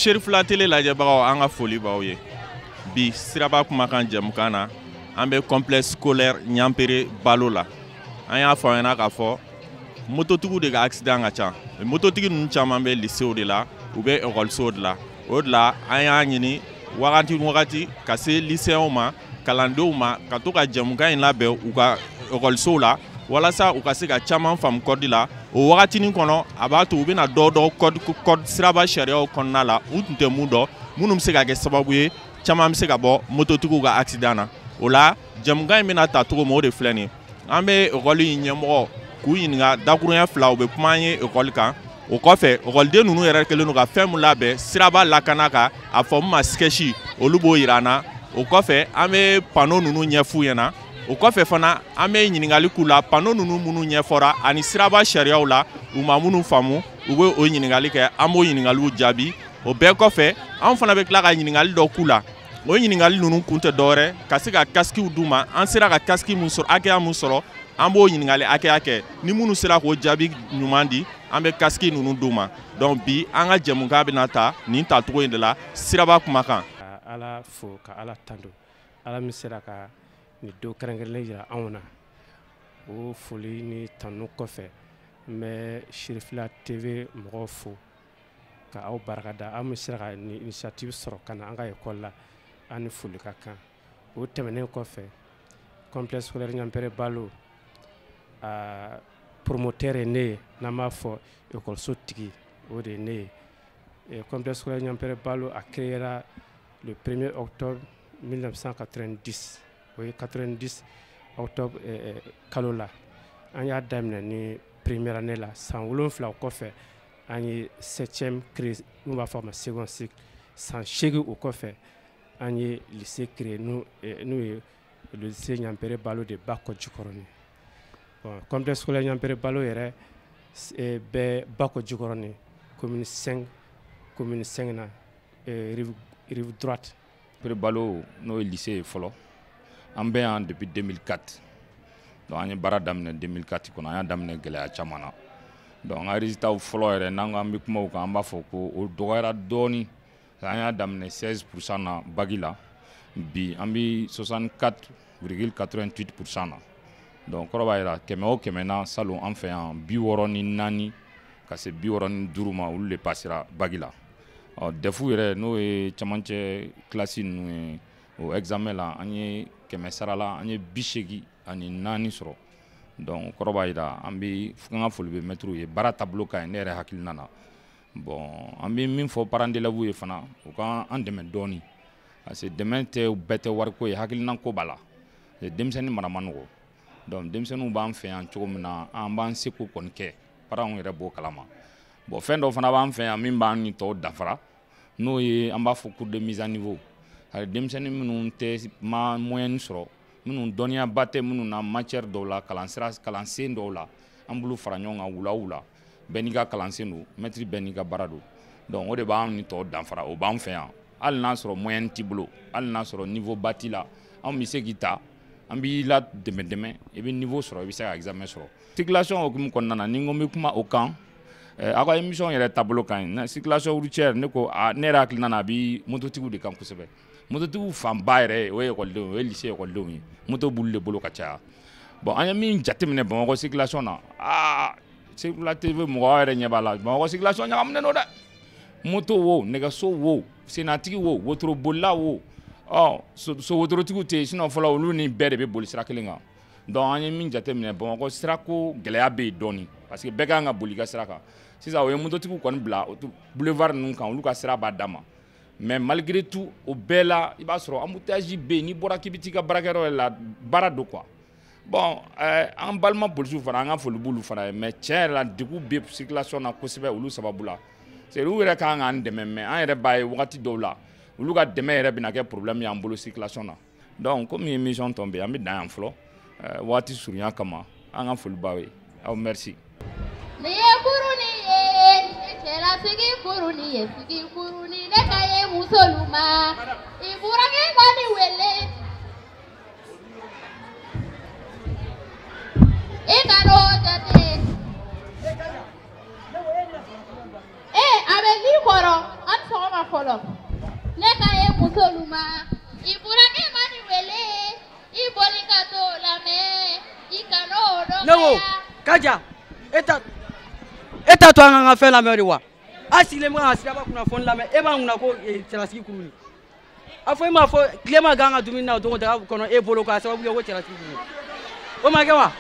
Cherifla Télé lajɛbagaw, an ka foli b'aw ye. Bi Siraba Kumakan jɛmukan na, an bɛ complexe scolaire Ɲanpere Balo la. An y'a fɔ aw ɲɛna k'a fɔ mototigiw de ka accident ka ca. Mototigi ninnu caman bɛ lycée de la, u bɛ ekɔlisow de la. O de la an y'a ɲini wagati wagati ka se lycéens ma, kalandenw ma, ka to ka jɛmukan in labɛn u ka ekɔlisow la, walasa u ka se ka caman faamu code la. O wagatinin kɔnɔ, a b'a to u bɛna dɔ dɔn code siraba sariyaw kɔnɔna la, u tun tɛ mun dɔn, minnu bɛ se ka kɛ sababu ye caman bɛ se ka bɔ mototigiw ka accident na. O la jɛmukan in bɛna ta cogo min, o de filɛ nin ye. An bɛ ekɔli in ɲɛmɔgɔ k'u ɲininka dakuruɲɛ fila, u bɛ kuma an ye ekɔli kan. O kɔfɛ, ekɔliden ninnu yɛrɛ kɛlen don ka fɛn min labɛn siraba lakana kan, a fɔ min ma sketch, olu b'o yira an na. O kɔfɛ, an bɛ panneau ninnu ɲɛf'u ɲɛna. O kɔfɛ fana, an bɛ ɲininkali k'u la, panneau ninnu minnu ɲɛfɔra ani siraba sariyaw la, u ma minnu faamu, u bɛ o ɲininkali kɛ, an b'o ɲininkaliw jaabi. O bɛɛ kɔfɛ, an fana bɛ tila ka ɲininkali dɔ k'u la. O ɲininkali ninnu kun tɛ dɔwɛrɛ ka se ka casquew d'u ma. An sera ka casque mun sɔrɔ, hakɛya mun sɔrɔ, an b'o ɲininkali hakɛya kɛ. Ni minnu sera k'o jaabi ɲuman di, an bɛ casque ninnu d'u ma. Donc bi an ka jɛmukan bɛna ta nin tacogo in de la, Siraba Kumakan. Ka Ala fo, ka Ala tando, Ala min sera ka nin don kɛrɛnkɛrɛnlen jira anw na. O foli ni tanu kɔfɛ, n bɛ Cherifla TV mɔgɔw fo ka aw barikada, aw min sera ka nin initiative sɔrɔ ka na an ka ekɔli la, an ni foli ka kan. O tɛmɛnen kɔfɛ, complexe scolaire Ɲanpere Balo a promoteur ye ne ye, n'an b'a fɔ ekɔliso tigi, o de ye ne ye. Complexe scolaire Ɲanpere Balo a créera le 1er octobre 1990, o ye 90 octobre kalo la. An y'a daminɛ ni première année la. San 7 kɔfɛ, an ye 7e créé, n'u b'a fɔ a ma second cycle. San 8 o kɔfɛ, an ye lycée créé, n'o ye le lycée Ɲanpere Balo de Bakɔ Jikɔrɔni. Bon, complexe scolaire Ɲanpere Balo yɛrɛ bɛ Bakɔ Jikɔrɔni, commune 5, commune 5 na, rive droite. Ɲanpere Balo, n'o ye lycée ye fɔlɔ, an bɛ yan depuis 2004. Donc an ye baara daminɛ 2004 kɔnɔ, an y'a daminɛ gɛlɛya caman na. Donc an ka résultat fɔlɔ yɛrɛ, n'an ko an bɛ kuma o kan, an b'a fɔ ko o dɔgɔyara dɔɔni. An y'a daminɛ 16% na bac la, bi an bɛ 64,88% na. Donc kɔrɔ b'a jira 100 o 100 na, salon an fɛ yan 64 ka se 65 ma, olu de passera bac la. Ɔ DEF yɛrɛ, n'o ye camancɛ classe ninnu ye, o examen la, an ye 100 sara la, an ye 84 sɔrɔ. Donc kɔrɔ b'a jira an bɛ an ka foli bɛ mɛtiriw ye, baara taabolo ka ɲi ne yɛrɛ hakilina na. Bon, an bɛ min fɔ parents d'élèves ye fana, u ka an dɛmɛ dɔɔni, parce que dɛmɛ tɛ bɛɛ tɛ wariko ye, hakilina ko b'a la. Denmisɛnnin mara man nɔgɔ. Donc denmisɛnninw b'an fɛ yan cogo min na, an b'an seko kɔni kɛ, parents yɛrɛ b'o kalama. Bon, fɛn dɔ fana b'an fɛ yan min b'an ni tɔw dafara, n'o ye an b'a fɔ cours de mise à niveau. Denmisɛnnin minnu tɛ ma moyenne sɔrɔ, minnu dɔnniyaba tɛ minnu na matière dɔw la, kalansira kalansen dɔw la, an b'olu fara ɲɔgɔn kan wula wula. Bɛɛ n'i ka kalansen don, mɛtiri bɛɛ n'i ka baara don. Donc o de b'an ni tɔw danfara, o b'an fɛ yan. Hali n'a sɔrɔ moyenne t'i bolo, hali n'a sɔrɔ niveau ba t'i la, anw bɛ se k'i ta, an b'i la dɛmɛ dɛmɛ, i bɛ niveau sɔrɔ, i bɛ se ka examen sɔrɔ. Circulation hokumu kɔnɔna na, ni n ko n bɛ kuma o kan, aw ka émission yɛrɛ taabolo ka ɲi. Circulation routière, ne ko ne yɛrɛ hakilina na, a bɛ mototigiw de kan kosɛbɛ. Mototigiw fanba yɛrɛ, o ye ekɔlidenw, o ye lycée ekɔlidenw ye, moto b'olu de bolo ka caya. Bon, an ye min jateminɛ Bamakɔ circulation na, Cherifla TV mɔgɔw yɛrɛ ɲɛ b'a la, Bamakɔ circulation ɲagaminen don dɛ. Moto wo, nɛgɛso wo, sennatigi wo, wotorobolila wo, ɔ so wotorotigiw tɛ yen, sinon fɔlɔ olu ni bɛɛ de bɛ boli sira kelen kan. Donc an ye min jateminɛ, Bamakɔ sirako gɛlɛya bɛ yen dɔɔni, parce que bɛɛ kan ka boli i ka sira kan. Sisan o ye mototigiw kɔni bila boulevard ninnu kan, olu ka sira b'a dama. Mais malgré tout, o bɛɛ la, i b'a sɔrɔ embouteillage bɛ yen, n'i bɔra k'i bɛ t'i ka baarakɛyɔrɔ yɛrɛ la, baara don quoi. Bon, an balima polisiw fana, an ka foli b'olu fana ye, mais tiɲɛ yɛrɛ la, degun bɛ circulation na kosɛbɛ olu sababu la. C'est olu yɛrɛ kan k'an dɛmɛ, mais an yɛrɛ b'a ye wagati dɔw la, olu ka dɛmɛ yɛrɛ bɛna kɛ problème y'an bolo circulation na. Donc komi émission tɔ bɛ yen, an bɛ dan yan fɔlɔ, waati surunya kama, an ka foli b'aw ye. Aw merci. Nin ye kurunin ye, nin ye cɛlasigi kurunin ye, sigi kurunin ne ka ye musolu ma. I burankɛ kɔni wele, i kan'o jate. A bɛ li kɔrɔ, an ni sɔgɔma. ma fɔlɔ. Ne ka ye musolu ma. I burankɛ ma nin wele. I boli ka t'o lamɛn. I kan'o dɔgɔya. Ne ko Kaja, e t'a to an k'an ka fɛn lamɛn de wa? A sigilen bɛ ka siraba kunnafoni lamɛn, e b'an kunna ko cɛlasigi kuruni. A fɔ e m'a fɔ tile ma gan ka dumuni na o don daga kɔnɔ e bolo k'a sababu kɛ ko cɛlasigi kuruni. O ma kɛ wa?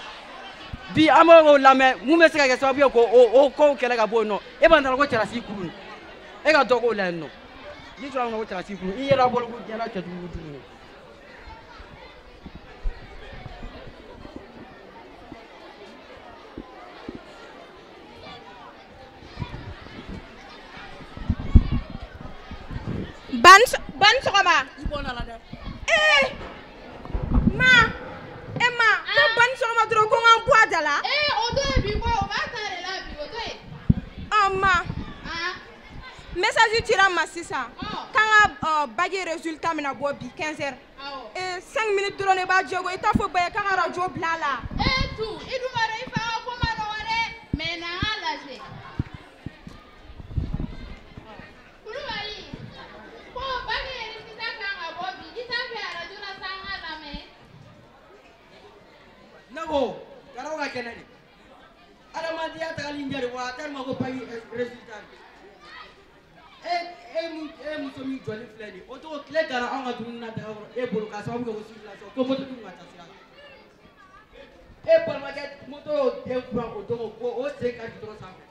Bi an b'o lamɛn mun bɛ se ka kɛ sababu ye k'o kow kɛlɛ ka bɔ yen nɔ, e b'an taara ko cɛlasigi kuruni. E ka dɔ k'o la yen nɔ. N'i sɔrɔ an kunna ko cɛlasigi kuruni, i yɛrɛ bolo ko diɲɛ cɛjugu dumuni. Ban sɔgɔma. I bɔ na la dɛ. Ee ma e ma ko ban sɔgɔma dɔrɔn ko n ka n bɔ a da la. Ee o to yen bi koyi, o b'a ta de la bi, o to yen. Ɔ ma. Message cira n ma sisan. K'an ka bac résultat bɛna bɔ bi 15 heures. Ee 5 minutes dɔrɔn de b'a jɛ ko i t'a fɔ ba ye k'an ka radio bila a la. Ee tu i dun b'a dɔn i fa ka ko ma nɔgɔn dɛ. Mais n'an k'a lajɛ. Kulubali. Ko bac résultat kan ka bɔ bi, i t'a fɛ radio la sa an k'a lamɛn. Ne ko karaw ka kɛnɛ de. Adamadenya tagali ɲɛ de wa a t'a ma ko bac résultat. E muso min jɔlen filɛ nin ye, o tɔgɔ tile danna anw ka dumuni na daga kɔrɔ e bolo k'a sababu kɛ ko circulation ko mototigiw ka taa sira la. E balimakɛ moto y'o den furan o don ko o sen ka gidɔrɔn sanfɛ.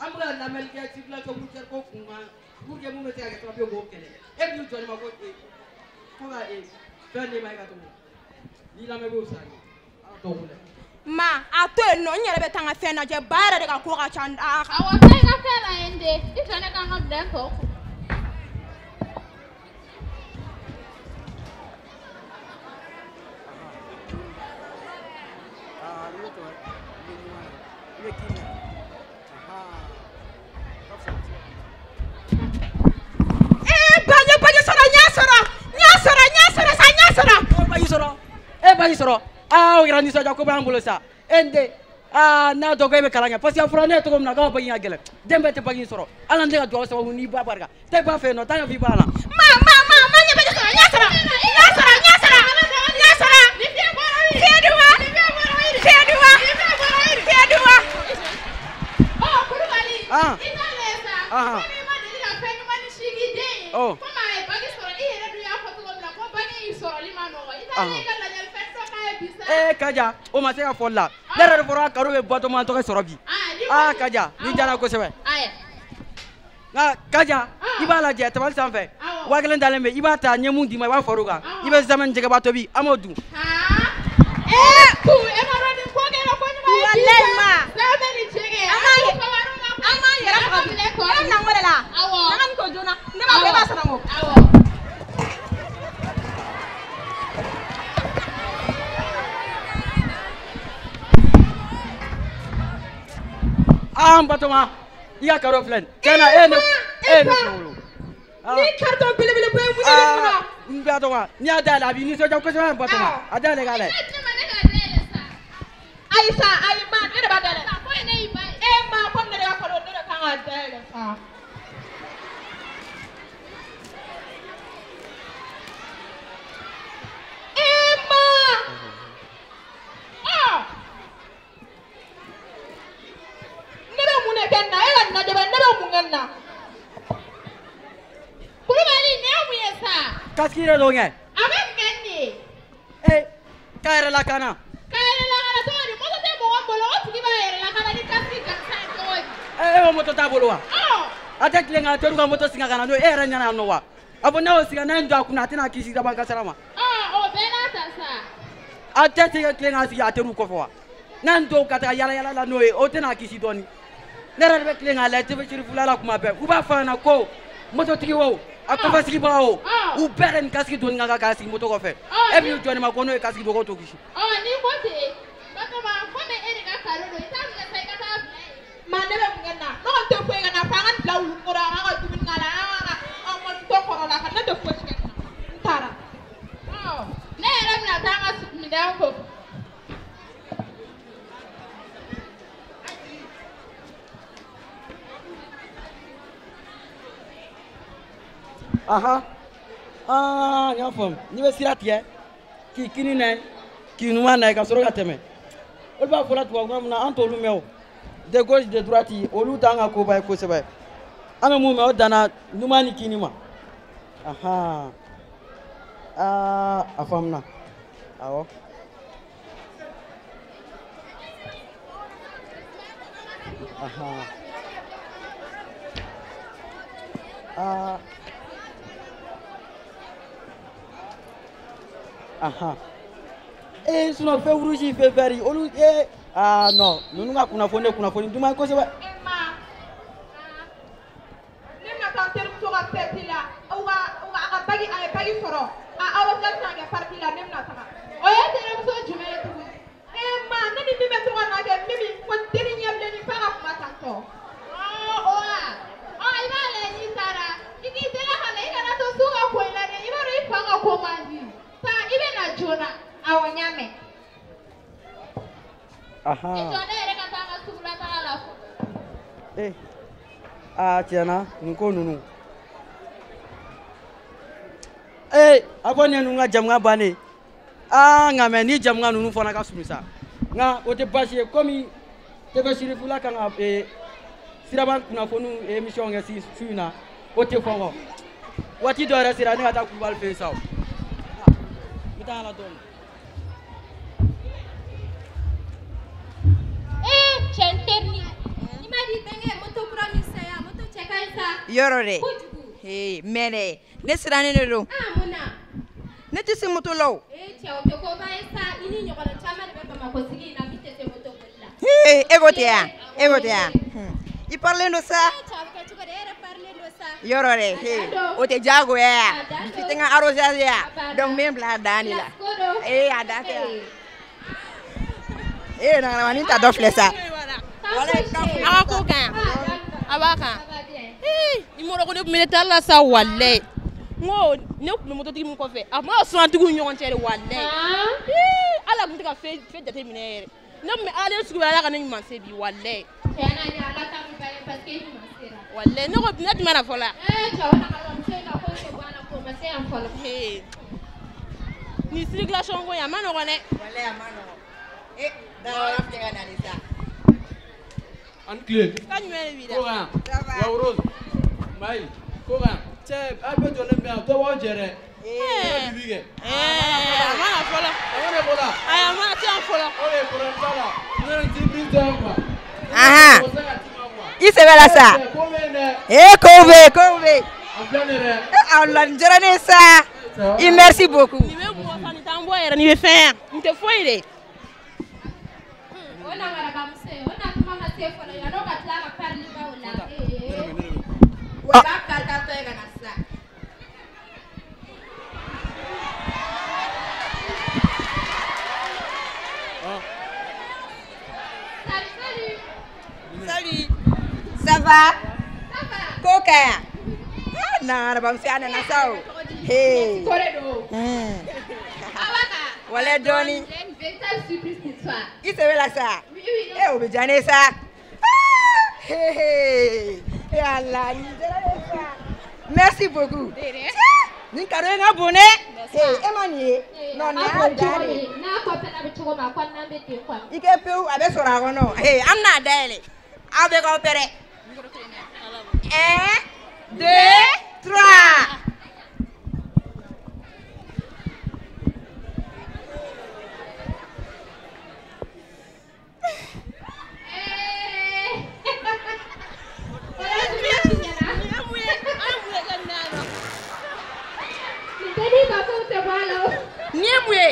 An bɛ ka lamɛnni kɛ circulation routière ko kun kan pour que mun bɛ se ka kɛ sababu ye k'o kɛlɛ. E b'i jɔ ne ma ko ko ka fɛn d'e ma e ka to n'i lamɛn b'o sa ye ala t'o wele. Ma a to yen nɔ n yɛrɛ bɛ taa n ka fɛn lajɛ ba yɛrɛ de ka ko ka ca. Awɔ taa i ka fɛn lajɛ n den, i jɔ ne ka n ka minɛn tɔ ko. Ee ba n ye baji sɔrɔ, n y'a sɔrɔ, n y'a sɔrɔ, n y'a sɔrɔ sa, n y'a sɔrɔ. E baji sɔrɔ, e baji sɔrɔ. Aa o kɛra nisɔndiya ko b'an bolo sa. E n den, aa n'a dɔn ko e bɛ kalan kɛ parce que a fɔra ne ye cogo min na k'aw baji ka gɛlɛn, den bɛɛ tɛ baji sɔrɔ. Hali an tɛ ka dugawu sababu n'i ba barika. Taa i ba fɛ yen nɔ, taa ɲɛfɔ i ba la. Ma ma ma ma n ye baji sɔrɔ, n y'a sɔrɔ, n y'a sɔrɔ, n y'a sɔrɔ, n y'a sɔrɔ. Fiɲɛ di wa? Fiɲɛ di wa? Fiɲɛ di wa? Ɔ Kulubali. I t'a lajɛ sa. Komi i ma deli ka fɛn ɲuman ni si k'i den ye. Komi a ye baji sɔrɔ, i yɛrɛ dun y'a fɔ cogo min na ko baji in sɔrɔli ma nɔgɔn. I t'a lajɛ i ka lajɛli fɛn dɔ k'a ye bi sa. Ee Kaja, o ma se ka fɔli la. Ne yɛrɛ de fɔra karo bɛ Batoma tɔgɔ sɔrɔ bi. Aa Kaja, ni diyara kosɛbɛ. Nka Kaja, i b'a lajɛ tabali sanfɛ. 5000 dalen bɛ, i b'a ta n ye mun d'i ma i b'a far'o kan. I bɛ zamɛ ni jɛgɛba tobi, an b'o dun. Ee tu e ma dɔn nin ko kɛra ko ɲuman ye bi sa. Walayi ma. Zamɛ ni jɛgɛ. An b'an yɛrɛ faga bi. E bɛna n wele la. Awɔ. An ka nin ko joona. Ne b'a fɔ e b'a sara n ko. Awɔ. Aa n Batoma, i ka karo filɛ nin ye. Tiɲɛ na e ye ne wolo. Ni carton belebeleba ye mun de bɛ nin kɔnɔ? N Batoma, n'i y'a dayɛlɛ a b'i nisɔndiya kosɛbɛ n Batoma. A dayɛlɛ k'a lajɛ. I t'a di ne ma ne k'a dayɛlɛ sa. Ayi sa, ayi ma, ne de b'a dayɛlɛ. Ko ye ne y'i ba ye. E ma, komi ne de ka karo, ne de kan k'a dayɛlɛ sa. E ma. Ne bɛ mun de kɛ nin na? E ka nin lajɛ bɛ, ne bɛ mun kɛ nin na? Kulubali nin ye mun ye sa? Casque de don kɛ. A bɛ mun kɛ nin ye? Ee k'a yɛrɛ lakana. K'a yɛrɛ lakana cogo di? Moto tɛ mɔgɔ bolo, o tigi b'a yɛrɛ lakana ni casque gansan ye cogo di? E ko moto t'a bolo wa? A tɛ tilen ka teriw ka moto sigi ka na n'o ye e yɛrɛ ɲɛna yan nɔ wa? A fɔ n'a y'o sigi n'a ye n don a kunna a tɛna kisi siraba kasara ma. O bɛɛ n'a ta sa. A tɛ tilen k'a sigi a teriw kɔfɛ wa? N'a ye n don ka taga yala yala la n'o ye o tɛna kisi dɔɔni. Ne yɛrɛ de bɛ tilen k'a lajɛ TV Sirifula la kuma bɛɛ u b'a fɔ a ɲɛna ko mototigi o a kɔfɛ sigibaga o u bɛɛ de nin casque donni ka kan k'a sigi moto kɔfɛ. E b'i jɔ nin ma ko n'o ye casque don k'o t'o kisi. N'i ko ten Batoma komi e de ka karo don i t'a minɛ sa i ka taa bila yen. Ma ne bɛ mun kɛ nin na? Ne kɔni tɛ foyi kɛ nin na fo an ka nin bila wulu kɔrɔ an ka dumuni k'a la an ka an mɔnitɔ kɔrɔ la ka ne tɛ fosi kɛ nin na. N taara. Ne yɛrɛ bɛna taa n ka minɛn ko. Ahan, aa n y'a faamu. N'i bɛ sira tigɛ k'i kini n'a ye k'i numan n'a ye ka sɔrɔ ka tɛmɛ. Olu b'a fɔla tubabukan min na an t'olu mɛn o. De gauche de droite olu t'an ka koba ye kosɛbɛ. An bɛ mun mɛn o danna numan ni kini ma. Ahan, aa a faamuna. Awɔ. Ahan. Aa. Ahan. Eh sinon feu rouge feu vert olu eh ah non ninnu ka kunnafoni ye kunnafoni duman ye kosɛbɛ. E ma ne bɛna taa n terimuso ka fête la u ka a ka bague a ye bague sɔrɔ a arrosage kan ka kɛ parti la ne bɛna taga. O ye terimuso jumɛn ye tugun? E ma ne ni min bɛ to ka na kɛ Mimi ko denni ɲɛbilenni f'a ka kuma tantɔ. Ɔ o wa ɔ i b'a lajɛ n'i taara i k'i teliya ka na i kana to su ka ko i la dɛ i b'a dɔn i fa ka ko man di. Taa i bɛ na joona. Awɔ n y'a mɛn. Ahan. I jɔ ne yɛrɛ ka taa n ka sugula taga la fɔlɔ. Eh aa tiɲɛna nin ko ninnu. Ee a fɔ nin ye ninnu ka jamukan bannen. Aa nka mɛ ni jamukan ninnu fana ka surun sa. Nka o tɛ baasi ye komi TV Sirifula kan ka siraba kunnafoniw émission kɛ su in na o tɛ fɔ n kɔ. Waati dɔ yɛrɛ sera ne ka taa Kulubali fɛ yen sa o. N bɛ taa ala dɔɔnin. Ee cɛ n terinin i m'a di bɛnkɛ moto kura min san yan moto cɛ ka ɲi sa. Yɔrɔ dɛ. Kojugu. Ee mɛ dɛ ne sirannen de don. Aa mun na. Ne tɛ se moto la o. Ee cɛ o tɛ koba ye sa i ni ɲɔgɔnna caman de bɛ Bamakɔ sigi in na min tɛ se moto boli la. Ee e ko ten yan e ko ten yan. I parilen don sa. Ee cɛ a bɛ kɛ cogo di e yɛrɛ parilen don sa. Yɔrɔ dɛ A dan don. o tɛ diyagoya yan. A dan Bi don. tɛ n ka arrosage yan. A banna. Donc n bɛ n bila a dan de la. Fiasco don. Ee a dan tɛ yan. Ee. Ee nangaramani ta dɔ filɛ sa. Walayi A ka ko kan a b'a kan. Ee i mɔrɔ ko ne tun bɛ ne ta la sa walayi. N ko ne tun bɛ mototigi min kɔfɛ a tun b'a surantigiw ni ɲɔgɔn cɛ de walayi. Ee hali a tun tɛ ka fɛn jateminɛ yɛrɛ. Ne tun bɛ ala sugu bɛ ala ka ne ɲuman se bi walayi. Tiɲɛna ni ala ta bɛ ban ye parce que i ɲuman sera. Walayi ne ko ne tun bɛ na fɔlɔ. Ee cɛ o nagarabamuso in ka ko tɛ bɔ a la k'o ma se yan fɔlɔ. Ee nin circulation ko in a ma nɔgɔn dɛ. Walayi a ma nɔgɔn. Ee dawara filɛ ka na de sa. An tile. Kan jumɛn de b'i la? Ko kan. Wa Rose. Mayi. Ko kan. Cɛ a bɛɛ jɔlen bɛ yan dɔ b'aw jɛ dɛ. Ee. Bibi kɛ. Ee a ma na fɔlɔ. A ma na fɔlɔ. Ayi a ma na se yan fɔlɔ. Ok problème t'a la. Ne yɛrɛ ti bin tɛ yan quoi. Ahan. O tɛ se ka d'i ma quoi. I sɛbɛ la sa. Cɛ ko bɛ yen dɛ. Ee kow bɛ yen kow bɛ yen. A filɛ nin ye dɛ. Ee ala nin diyara ne ye sa. I merci beaucoup. Nin bɛ mɔgɔ sa nin t'an bɔ yɛrɛ nin bɛ fɛn yan nin tɛ foyi de. O nagarabamuso in o na tuma ma se fɔlɔ yan'o ka tila ka parili baw la. Ee. Wa b'a kari tɔ ye ka na sisan. Salut salut. Salut. Ça va? Ça va. Ko ka yan. Ah nagarabamuso a nana sa o. Hey. Ko de don. Awa ka. Walayi dɔɔni. J'ai une véritable surprise pour toi. I sɛbɛ la sa. Oui oui. Ee o bɛ diya ne ye sa. Ah hey. Ee ala nin diyara ne ye sa. Merci beaucoup. De rien. Nin cadeau in ka bon dɛ. Ee e ma nin ye. Non nin y'a dan de ye. N'a kɔfɛla bɛ cogo min a kɔnɔna bɛ ten quoi. I kɛ pewu a bɛ sɔrɔ a kɔnɔ. Ee an bɛna a dayɛlɛ. Aw bɛɛ k'aw pɛrɛ. 1 2 3. Ee. O la juguya ti ɲɛna. Nin ye mun ye an ye mun de kɛ nin na yan nɔ. Nin tɛ ka kow tɛ bɔ a la o. Nin ye mun ye?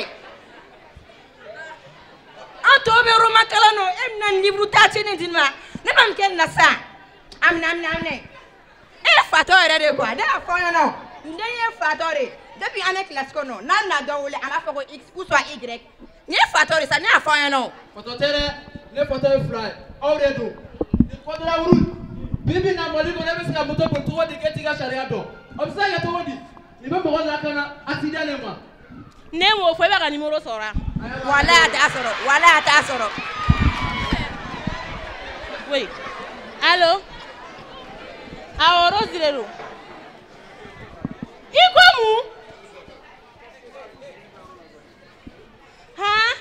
An tɔw bɛ roman kalan na e bɛna livre ta ci ne di ne ma. Ne ma nin kɛ nin na sisan. A minɛ a minɛ a minɛ. E ye fatɔ yɛrɛ de quoi. Ne y'a fɔ aw ɲɛna o. N den ye fatɔ de ye. Depuis an bɛ classe kɔnɔ n'a bɛna dɔ wele a b'a fɔ ko x ou soit y. Nin ye fatɔ de sa ne y'a fɔ aw ɲɛna o. Fatɔ tɛ dɛ. Ne fatɔ ye fila ye. Aw de don. Nin code de la route. Bi bi in na Mali kɔnɔ e bɛ se ka moto boli cogo di k'e t'i ka sariya dɔn? O bɛ se ka kɛ cogo di? Nin bɛ mɔgɔ lakana accident de ma. Ne m'o fɔ e b'a ka numéro sɔrɔ wa? Walayi a t'a sɔrɔ walayi a t'a sɔrɔ. Oui. Allo? Awɔ Rose de don. I ko mun? Han?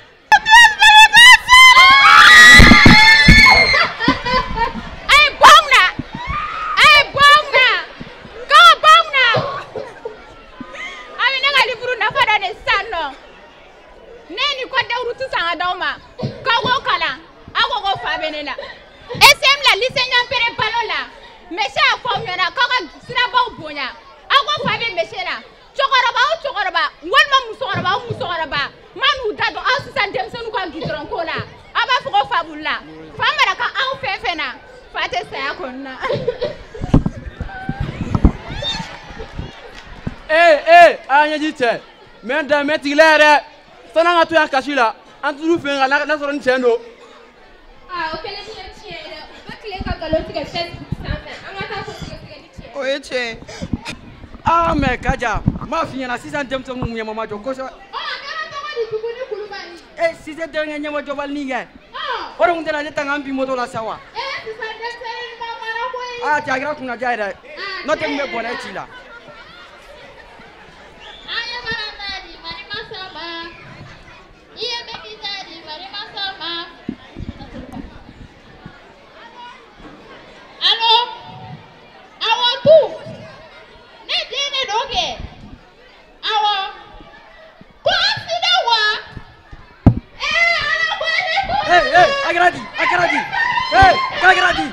A ye bɔ an kunna! A ye bɔ an kunna! K'aw ka bɔ an kunna! A bɛ ne ka livre nafa dɔn de sisan nɔ. Ne ye nin code de route san ka d'aw ma. K'aw k'o kalan. Aw ko ko fa bɛ ne la. ECM la lycée Ɲampere balo la. Monsieur y'a fɔ aw ɲɛna k'aw ka sirabaw bonya. Aw ko fa bɛ monsieur la. Cɛkɔrɔba o cɛkɔrɔba walima musokɔrɔba o musokɔrɔba ma n'u da don aw sisan denmisɛnninw ka gidɔrɔn ko la. Aw b'a fɔ ko fa b'u la. Fa mana kɛ anw fɛn fɛn na, fa tɛ saya kɔni na. Ee a y'an ɲɛji cɛ mɛ n da mɛ tigila yɛrɛ sanni an ka to yan kasi la an t'u fɛ yen ka n'a sɔrɔ ni tiɲɛ don. Aa o kɛlen tɛ tiɲɛ ye dɛ, u bɛ tilen ka nkalon tigɛ Facebook sanfɛ, an ka taa fɔ sɛgɛsɛgɛli tiɲɛ. O ye tiɲɛ ye. Aa mɛ Kaja n b'a f'i ɲɛna sisan denmisɛnninw ɲɛma ma jɔ kosɛbɛ. Ɔ a kɛra tɔgɔ di tuguni Kulubali? E sisan denkɛ ɲɛmajɔbalinin kɛ. O de tun tɛna ne ta k'an bin moto la sa wa. Ee sisan denmisɛnnin ma mara koyi. Aa cɛ a kɛra kunnaja ye dɛ. N'o tɛ n bɛ bɔnɛ ci la. An ye barata di Marima Sama. I ye bɛɛ ta di Marima Sama. Alo, awɔ tu. Ne den de don kɛ. Awɔ. Ko accident wa? Ee Ala ko ne ko. Ee a kɛra di a kɛra di ee k'a kɛra di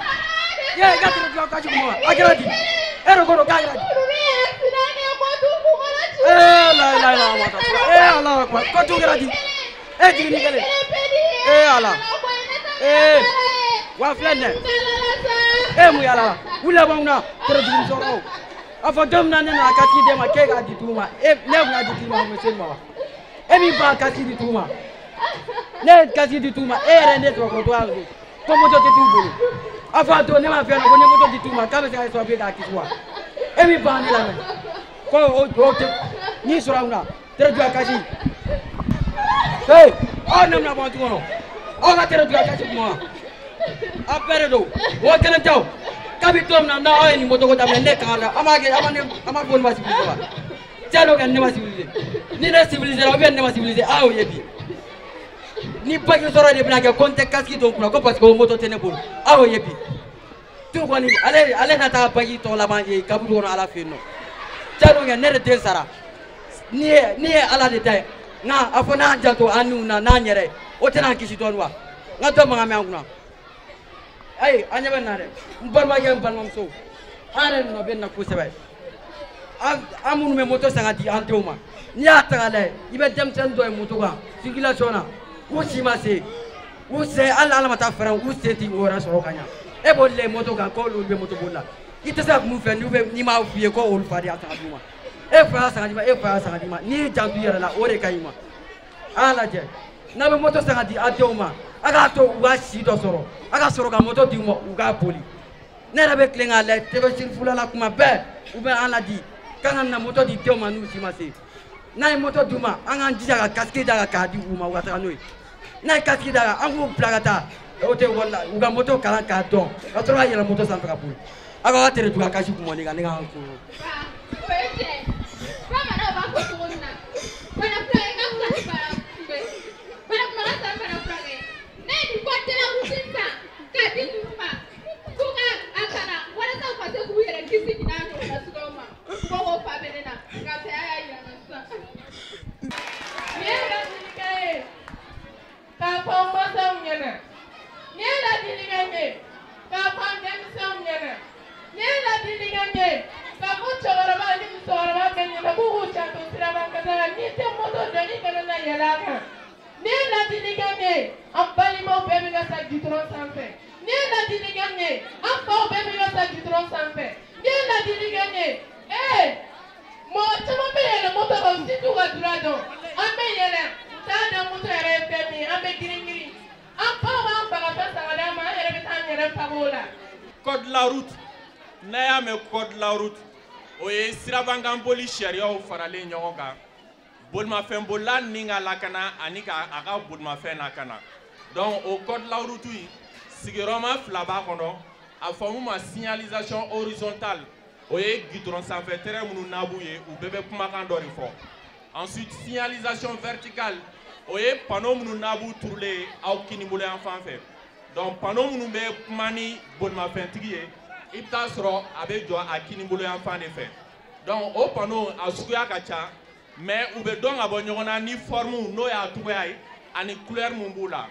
ee i ka tɛmɛ jɔ kasi kuma a kɛra di e de ko don k'a kɛra di. Ee la la la ma ta ee Ala akbar ko tu kɛra di e jiginni kelen ee Ala ee wa filɛ nin ye e mun yala wuli b'anw na tɛrɛ jigin sɔrɔ a fɔ don min na ne nana kasiki d'e ma k'e k'a di tugu ma e ne kun y'a di tugu ma o ma se ma wa e b'i ban kasiki di tugu ma ne ye kasiki di tugu ma e yɛrɛ ne sɔrɔ ko to yan ko moto tɛ t'u bolo a fɔ a don ne m'a f'i ɲɛna ko n ye moto di tugu ma k'a bɛ se ka kɛ sababu ye k'a kisi wa e b'i ban ne la mɛ ko o tɛ n'i sɔrɔ an kunna tɛrɛ juguya kasi ee aw ne bɛna bɔ an tu kɔnɔ aw ka tɛrɛ juguya kasi kuma aw bɛɛ de don mɔgɔ kelen tɛ o kabi don min na n'aw ye nin moto ko daminɛ ne kan la an b'a kɛ an b'a fɔ ne ma civilisé wa cɛ dɔ kɛ ne ma civilisé ni ne civilisé la ou bien ne ma civilisé a y'o ye bi ni baki sɔrɔ de bɛna kɛ ko n tɛ casque don kunna ko parce que o moto tɛ ne bolo a y'o ye bi tu kɔni ale na taa baki tɔ laban ye kaburu kɔnɔ Ala fɛ yen nɔ cɛ dɔ kɛ ne de den sara ni ye Ala de ta ye nka a fɔ n'an janto an niw na n'an yɛrɛ o tɛna an kisi dɔɔni wa n ka dɔ mankan mɛn an kunna. Ayi an ɲɛ bɛ na dɛ n balimakɛ n balimamuso an yɛrɛ nɔ bɛ na kosɛbɛ an minnu bɛ moto san ka di an denw ma n'i y'a ta k'a lajɛ i bɛ denmisɛnnin dɔ ye moto kan circulation na u si ma se u sen hali Ala ma taa fɛrɛ u sen tɛ o yɛrɛ sɔrɔ ka ɲa e b'olu le moto kan k'olu bɛ moto boli la i tɛ se ka mun fɛ n'i m'a f'i ye ko olu fa de y'a san ka d'u ma e fa y'a san ka d'i ma e fa y'a san ka d'i ma n'i y'i janto i yɛrɛ la o de ka ɲi ma a y'a lajɛ n'a bɛ moto san ka di a denw ma a k'a to u ka si dɔ sɔrɔ a ka sɔrɔ ka moto di u ma u k'a boli ne yɛrɛ bɛ tilen k'a lajɛ TV sirifula la kuma bɛɛ u bɛ an ladi k'an ka na moto di denw ma n'u si ma se n'a ye moto d'u ma an k'an jija ka casque d'a kan k'a di u ma u ka taga n'o ye n'a ye casque d'a kan an k'u bila ka taa o tɛ ekɔli la u ka moto kalan k'a dɔn ka sɔrɔ ka yɛlɛn moto sanfɛ ka boli aw ka tere juguya kasi kun mɔni kan ne k'an kun. O ye tiɲɛ ye bamananw b'a fɔ cogo min na bana furakɛ ka fisa ni bana kunbɛ bana kunbɛ ka fisa ni bana furakɛ ne ye nin code de la route san k'a di ninnu ma k'u ka a kalan walasa u ka se k'u yɛrɛ kisi nin n'a ɲɔgɔnna suguyaw ma u ko ko fa bɛ ne la nka saya y'a yira n na sisan. Nin ye ladilikan ye k'a fɔ n mansaw ɲɛna nin ye ladilikan ye k'a fɔ an denmisɛnw ɲɛna nin ye ladilikan ye k'a fɔ cɛkɔrɔba ni musokɔrɔba bɛɛ ɲɛna k'u k'u janto siraba kasara la n'i tɛ moto dɔn i kana na yɛlɛ a kan nin ye ladilikan ye an balimaw bɛɛ bɛ ka sa gidɔrɔn sanfɛ nin ye ladilikan ye an faw bɛɛ bɛ ka sa gidɔrɔn sanfɛ nin ye ladilikan ye ee mɔgɔ caman bɛ yɛlɛ moto kan u si t'u ka droit dɔn an bɛ yɛlɛ u t'a dɔn moto yɛrɛ ye fɛn min ye an bɛ girin girin an faw b'an faga fɛn san ka d'an ma an yɛrɛ bɛ taa an yɛrɛ faga o la. Code de la route n'a y'a mɛn code de la route o ye sirabankanboli sariyaw faralen ɲɔgɔn kan bolimafɛnbolila ni ka lakana ani ka a ka bolimafɛn lakana donc o code de la route in sigiyɔrɔma fila b'a kɔnɔ a fɔ mun ma signalisation horizontale O ye goudron sanfɛ tɛrɛn minnu n'a b'u ye, u bɛɛ bɛ kumakan dɔ de fɔ. Ensuite, signalisation verticale, o ye panneau minnu n'a b'u turulen aw kinibolo yan fan fɛ. Donc panneau minnu bɛ kuma ni bolimafɛntigi ye, i bɛ taa sɔrɔ a bɛ jɔ a kinibolo yan fan de fɛ. Donc o panneau a suguya ka ca, mais u bɛ dɔn ka bɔ ɲɔgɔn na ni forme n'o y'a cogoya ye ani couleur mun b'u la.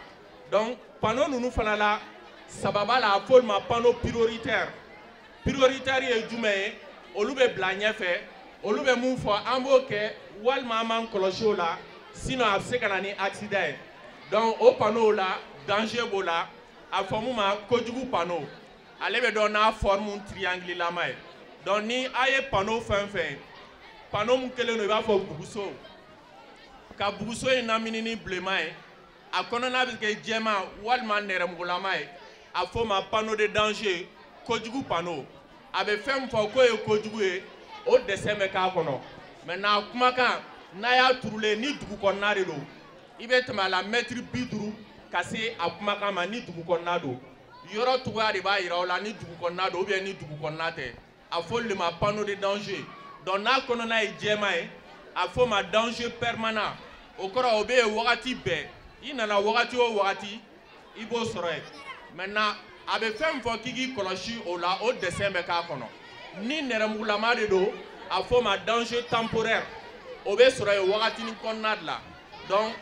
Donc panneau ninnu fana la, saba b'a la, a fɔ olu ma panneau prioritaire. Prioritaire ye jumɛn ye? Olu bɛ bila ɲɛfɛ, olu bɛ mun fɔ, an b'o kɛ walima an b'an kɔlɔsi o la, sinon a bɛ se ka na ni accident ye. Donc o panneau la, danger b'o la, a fɔ mun ma kojugu panneau. Ale bɛ dɔn n'a forme triangle lama ye. Donc ni a ye panneau fɛn fɛn ye, panneau mun kɛlen don i b'a fɔ buguso, ka buguso in lamini ni bilenman ye, a kɔnɔna bɛ kɛ jɛman walima nɛrɛmugulama ye, a fɔ o ma panneau de danger, kojugu panneau. A bɛ fɛn min fɔ k'o ye kojugu ye, o dessin bɛ k'a kɔnɔ. Maintenant kumakan n'a y'a turulen, ni dugu kɔnɔna de don, i bɛ tɛmɛ a la mɛtiri 50 ka se a kumakan ma. Ni dugu kɔnɔna don, yɔrɔ cogoya de b'a yira o la ni dugu kɔnɔna don ou bien ni dugu kɔnɔna tɛ. A fɔ olu de ma panneau de danger. Donc n'a kɔnɔna ye jɛman ye, a fɔ o ma danger permanent. O kɔrɔ, o bɛ yen wagati bɛɛ, i nana wagati o wagati, i b'o sɔrɔ yen. Maintenant a bɛ fɛn min fɔ k'i k'i kɔlɔsi o la, o dessin bɛ k'a kɔnɔ. Ni nɛrɛmugulama de don, a fɔ o ma danger temporaire, o bɛ sɔrɔ yen wagatinin kɔnɔna de la. Donc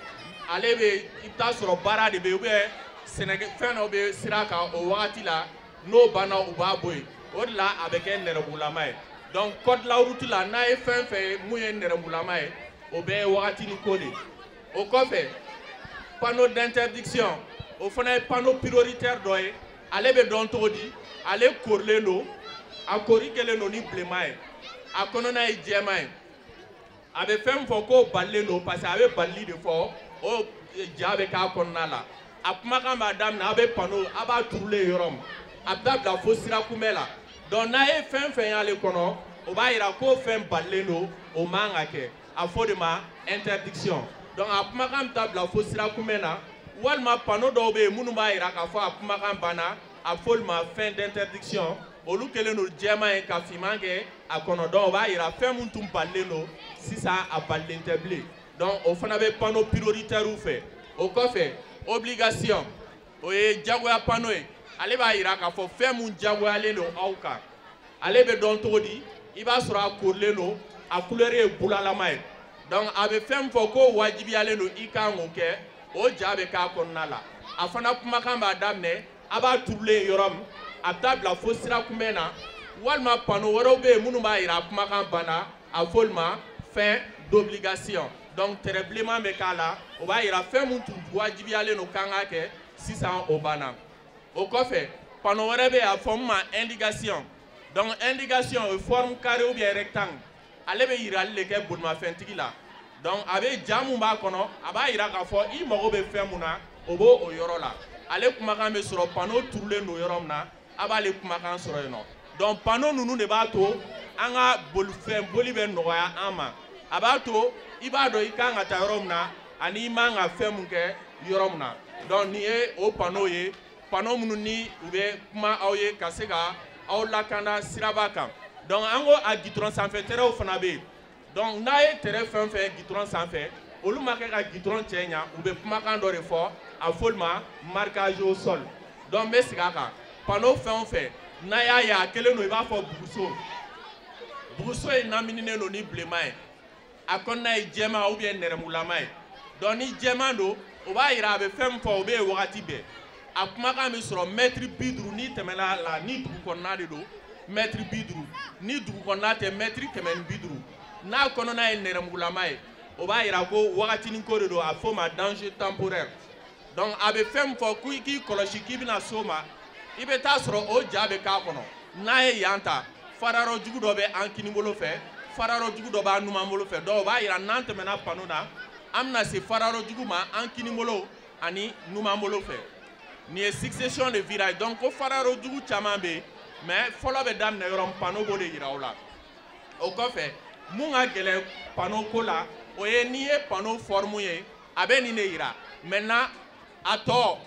ale bɛ, i bɛ taa sɔrɔ baara de bɛ yen ou bien sɛnɛkɛ fɛn dɔ bɛ sira kan o wagati la, n'o banna, u b'a bɔ yen, o de la a bɛ kɛ nɛrɛmugulama ye. Donc code de la route la, n'a ye fɛn fɛn ye mun ye nɛrɛmugulama ye, o bɛɛ ye wagatinin ko de ye. O kɔfɛ, panneau d'interdiction, o fana ye panneau prioritaire dɔ ye. Ale bɛ dɔn cogo di? Ale korilen don, a kori kɛlen don ni bilenman ye, a kɔnɔna ye jɛman ye. A bɛ fɛn min fɔ k'o balilen don, parce que a bɛ balili de fɔ, o ja bɛ k'a kɔnɔna la. A kumakan b'a daminɛ, a bɛ panneau a b'a turulen yɔrɔ min, a bɛ taa bila fo sira kunbɛ la. Donc n'a ye fɛn fɛn y'ale kɔnɔ, o b'a yira k'o fɛn balilen don, o man ka kɛ. A fɔ de ma interdiction. Donc a kumakan bɛ taa bila fo sira kunbɛn na, walima panneau dɔw bɛ yen minnu b'a yira k'a fɔ a kumakan banna, a fɔ olu ma fin d'interdiction. Olu kɛlen don jɛman ye ka finman kɛ a kɔnɔ. Donc o b'a yira fɛn min tun balilen don, sisan a balilen tɛ bilen. Donc o fana bɛ panneau prioritaire fɛ. O kɔfɛ, obligation, o ye jagoya panneau ye. Ale b'a yira k'a fɔ fɛn mun jagoyalen don aw kan. Ale bɛ dɔn cogo di? I b'a sɔrɔ a korilen don, a couleur ye bulalama ye. Donc a bɛ fɛn min fɔ k'o wajibiyalen don, i kan k'o kɛ, o ja bɛ k'a kɔnɔna la. A fana kumakan b'a daminɛ, a b'a turulen yɔrɔ min, a bɛ taa bila fo sira kunbɛn na, walima panneau wɛrɛw bɛ yen minnu b'a yira a kumakan banna, a fɔ olu ma fin d'obligation. Donc tɛrɛ bilenman bɛ k'a la, o b'a yira fɛn min tun wajibiyalen don k'an k'a kɛ, sisan o banna. O kɔfɛ, panneau wɛrɛ bɛ yen, a fɔ min ma indication. Donc indication, o ye forme carré ou bien rectangle. Ale bɛ yirali de kɛ bolimafɛntigi la. Donc a bɛ ja mun b'a kɔnɔ, a b'a yira k'a fɔ i mago bɛ fɛn mun na, o b'o o yɔrɔ la. Ale kumakan bɛ sɔrɔ panneau turulen don yɔrɔ min na, a b'ale kumakan sɔrɔ yen nɔ. Donc panneau ninnu de b'a to an ka bolifɛn boli bɛ nɔgɔya an ma. A b'a to i b'a dɔn i kan ka taa yɔrɔ min na ani i man ka fɛn mun kɛ yɔrɔ min na. Donc nin ye o panneau ye, panneau minnu ni u bɛ kuma aw ye ka se ka aw lakana siraba kan. Donc an ko a goudron sanfɛ tɛrɛw fana bɛ yen. Donc n'a ye tɛrɛ fɛn fɛn goudron sanfɛ, olu ma kɛ ka goudron cɛ ɲa, u bɛ kumakan dɔ de fɔ, a fɔ olu ma marquage au sol. Donc n bɛ segin a kan, panneau fɛn o fɛn n'a y'a ye a kɛlen don i b'a fɔ buguso, buguso in lamininen don ni bilenman ye, a kɔnɔna ye jɛman ou bien nɛrɛmugulama ye. Donc ni jɛman don, o b'a yira a bɛ fɛn min fɔ, o bɛ yen wagati bɛɛ. A kumakan bɛ sɔrɔ mɛtiri 50 n'i tɛmɛna la, ni dugu kɔnɔna de don, mɛtiri 50, ni dugu kɔnɔna tɛ, mɛtiri 150. N'a kɔnɔna ye nɛrɛmugulama ye, o b'a yira ko wagatinin ko de don, a fɔ o ma danger temporaire. Donc a bɛ fɛn min fɔ k'i k'i kɔlɔsi k'i bɛna s'o ma, i bɛ taa sɔrɔ o ja bɛ k'a kɔnɔ. N'a ye yan ta, fararɔ jugu dɔ bɛ an kinibolo fɛ, fararɔ jugu dɔ b'an numan bolo fɛ. Donc o b'a yira n'an tɛmɛna panneau na, an bɛna se fararɔ jugu ma an kinibolo ani numan bolo fɛ. Nin ye succession de virage. Donc ko fararɔ jugu caman bɛ yen, mais fɔlɔ bɛ daminɛ yɔrɔ min, panneau b'o de yira o la. O kɔfɛ, mun ka gɛlɛn panneau ko la, o ye n'i ye panneau forme ye, a bɛ nin de yira. Maintenant a tɔ,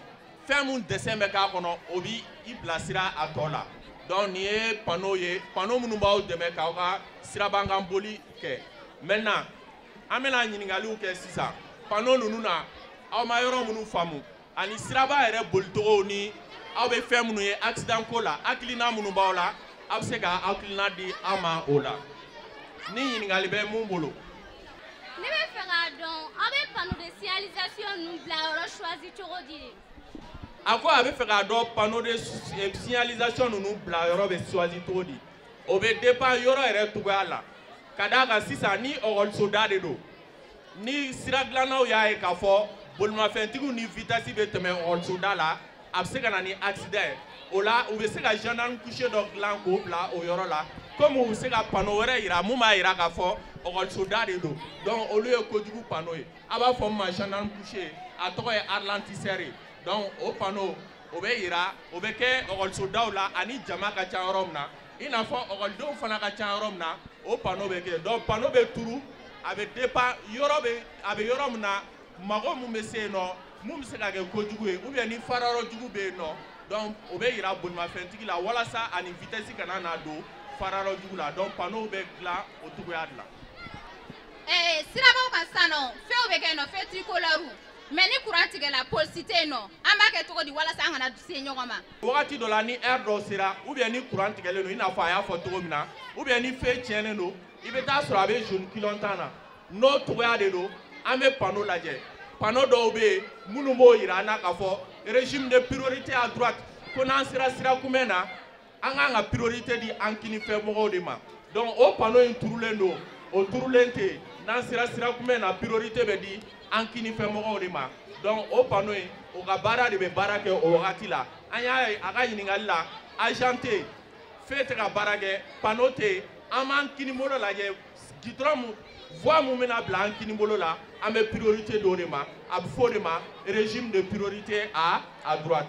fɛn mun dessin bɛ k'a kɔnɔ, o b'i bilasira a tɔ la. Donc nin ye panneau ye, panneau minnu b'aw dɛmɛ k'aw ka sirabakan boli kɛ. Maintenant an bɛna ɲininkaliw kɛ sisan. Panneau ninnu na, aw ma yɔrɔ minnu faamu ani siraba yɛrɛ bolicogo ni aw bɛ fɛn minnu ye accident ko la, hakilina minnu b'aw la, aw bɛ se ka hakilina di an ma o la. Ni ɲininkali bɛ mun bolo? Ne bɛ fɛ k'a dɔn, aw bɛ panneau de signalisation ninnu bila yɔrɔ choisi cogo di de? A ko a bɛ fɛ k'a dɔn panneau de signalisation ninnu bila yɔrɔ bɛ choisi cogo di. O bɛ dépend yɔrɔ yɛrɛ cogoya la. Ka d'a kan sisan ni ekɔlisoda de don, ni sira dilannaw y'a ye k'a fɔ bolimafɛntigiw ni vitesse bɛ tɛmɛ ekɔlisoda la, a bɛ se ka na ni accident ye. O la u bɛ se ka gendarme couché dɔ dilan k'o bila o yɔrɔ la, komi u bɛ se ka panneau wɛrɛ yira mun b'a yira k'a fɔ ekɔlisoda de don. Donc olu ye kojugu panneau ye. A b'a fɔ min ma gendarme couché, a tɔgɔ ye ralentisseur ye. Donc o panneau o bɛ yira, o bɛ kɛ ekɔlisodaw la ani jama ka ca yɔrɔ min na, i n'a fɔ ekɔlidenw fana ka ca yɔrɔ min na, o panneau bɛ kɛ. Donc panneau bɛ turu, a bɛ dépend yɔrɔ bɛ a bɛ yɔrɔ min na, mago mun bɛ se yen nɔ, mun bɛ se ka kɛ kojugu ye, ou bien ni farayɔrɔ jugu bɛ yen nɔ. Donc o bɛ yira bolimafɛntigi la walasa ani vitesse kana na don farayɔrɔ jugu la. Donc panneau bɛ dilan o cogoya de la. Sirabaw kan sisan nɔ, fɛnw bɛ kɛ yen nɔ, fɛn tricolore, mais ni courant tigɛla, polisi tɛ yen nɔ, an b'a kɛ cogo di walasa an kana se ɲɔgɔn ma? Wagati dɔ la ni heure dɔ sera, ou bien ni courant tigɛlen don, i n'a fɔ a y'a fɔ cogo min na, ou bien ni fɛn tiɲɛnen don, i bɛ taa sɔrɔ a bɛ jaune clignotant na. N'o cogoya de don, an bɛ panneau lajɛ. Panneau dɔw bɛ yen minnu b'o yira an na k'a fɔ régime de priorité à droite, ko n'an sera sira kunbɛn na, an kan ka priorité di an kinifɛ mɔgɔw de ma. Donc o panneau in turulen don, o turulen tɛ yen. N'an sera sira kunbɛn na, priorité bɛ di an kinifɛ mɔgɔw de ma. Donc o panneau in, o ka baara de bɛ baara kɛ o wagati la. An y'a ye a ka ɲininkali la, agent tɛ yen, fɛn tɛ ka baara kɛ, panneau tɛ yen. An b'an kinibolo lajɛ, goudron mun, voie mun bɛna bila an kinibolo la, an bɛ priorité d'o de ma. A bɛ fɔ o de ma régime de priorité à droite.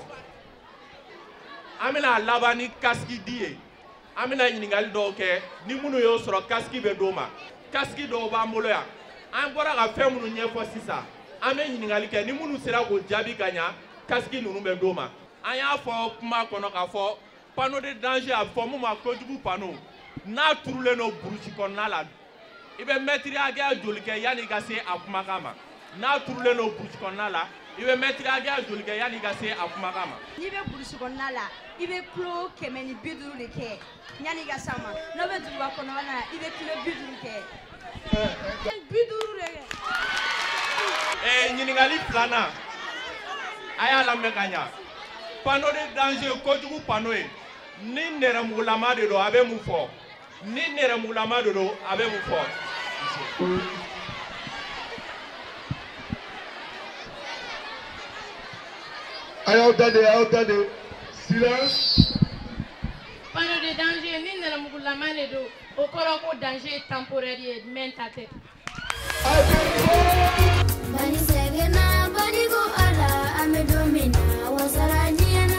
An bɛna laban ni casque di ye. An bɛna ɲininkali dɔw kɛ, ni minnu y'o sɔrɔ casque bɛ d'o ma. Casque dɔw b'an bolo yan. An bɔra ka fɛn minnu ɲɛfɔ sisan, an bɛ ɲininkali kɛ, ni minnu sera k'o jaabi ka ɲa, casque ninnu bɛ d'o ma. An y'a fɔ kuma kɔnɔ k'a fɔ panneau de danger, a bɛ fɔ mun ma kojugu panneau, n'a turulen don burusi kɔnɔna la, i bɛ mɛtiri hakɛya joli kɛ yanni i ka se a kumakan ma? N'a turulen don burusi kɔnɔna la, i bɛ mɛtiri hakɛya joli kɛ yanni i ka se a kumakan ma? N'i bɛ burusi kɔnɔna la, i bɛ kilo 150 de kɛ yanni i ka s'a ma. N'o bɛ duguba kɔnɔna la, i bɛ kilo 50 kɛ. 50 de kɛ. Ɲininkali filanan, a y'a lamɛn ka ɲa. Panneau de danger, kojugu panneau ye, ni nɛrɛmugulama de don, a bɛ mun fɔ? Ni nɛrɛmugulama de don, a bɛ mun fɔ? A y'aw da de, a y'aw da de. Silence. Panneau de danger, ni nɛrɛmugulama de don, o kɔrɔ ko danger ye temporaire ye, mɛn ta tɛ. Bani sɛgɛnna, bani ko ala, an bɛ don min na, wasara diɲɛ na.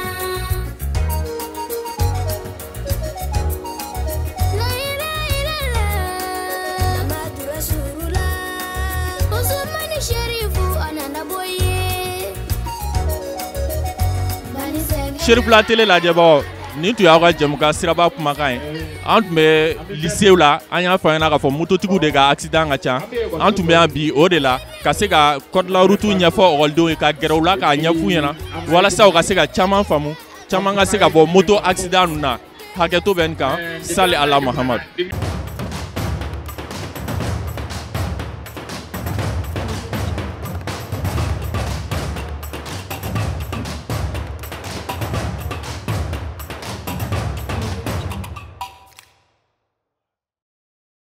Serifila télé lajɛbagaw, nin tun y'aw ka jɛmukan siraba kumakan ye. An tun bɛ lycée la, an y'a fɔ an ɲɛna k'a fɔ mototigiw de ka accident ka ca. An tun bɛ yan bi o de la, ka se ka code de la route ɲɛfɔ ekɔlidenw ye, ka gɛrɛ u la k'a ɲɛf'u ɲɛna walasa u ka se ka caman faamu, caman ka se ka bɔ moto accident ninnu na. Hakɛto bɛ nin kan. Sali ala Muhamadu.